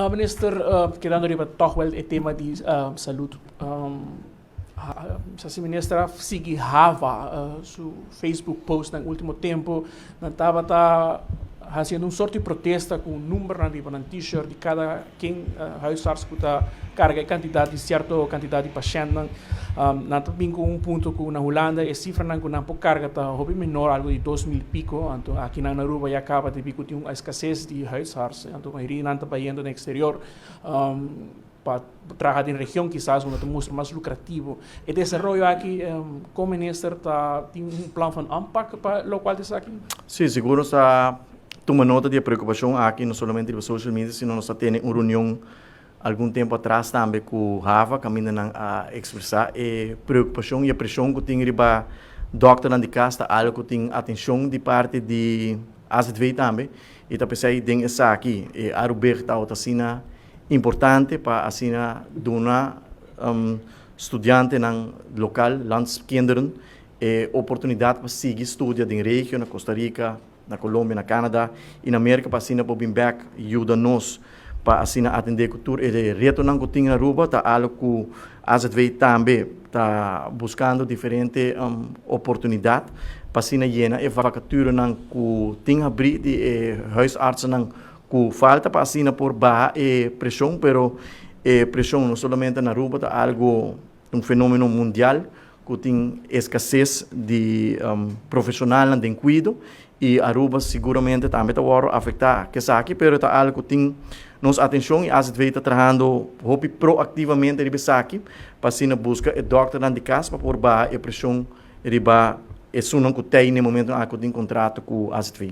Minister, kedando riba toch wel e tema di salud. Si minister a sigui HAVA su Facebook post na ultimo tempo, nan tabata haciendo un sorto di protesta cu numbernan riba nan t-shirt di cada ken huisarts cu ta carga e cantidad di cierto cantidad di patiëntnan. Nan ta bin cu un punto cu na Hulanda e cifranan cu nan por carga ta hopi menor, algo di 2000 pico. Anto aki na Aruba ya caba di cu tin un escasez di huisarts, anto mayoria nan ta bayendo na exterior pa traha den region kisas unda ta mustra mas lucrativo. E desaroyo aki, como minister ta tin un plan van aanpak pa locual ta esaki? Si, sigur nos ta tuma nota di e preocupacion aki, no solamente riba social media, sino nos ta tene un reunion algun tempo atras tambe cu HAVA, caminda nan a expresa e preocupacion y e presion cu tin riba dokternan di cas. Ta algo cu tin atencion di parti di AZV tambe y ta pesey den esaki e Arubig ta asina importante pa asina duna studiantenan local, landskinderen, e oportunidad pa sigui studia den region, na Costa Rica, na Colombia, na Canada y na America, pa asina por bin back yuda nos pa asina atende cu tur e retonan cu tin na Aruba. Ta algo cu AZV tambe ta buscando diferente oportunidad pa asina yena e vacaturenan cu tin habri di e huisartsennan cu falta, pa asina por baha e presion. Pero e presion no solamente na Aruba, ta algo un fenomeno mundial cu tin escasez di profesionalnan den cuido y Aruba seguramente tambe ta wordo afecta cu esaki, pero ta algo cu tin nos atencion y AZV ta trahando hopi proactivamente riba esaki pa asina busca e dokternan di cas pa por baha e presion riba esunnan cu t'ey na e momento aki cu tin contrato cu AZV.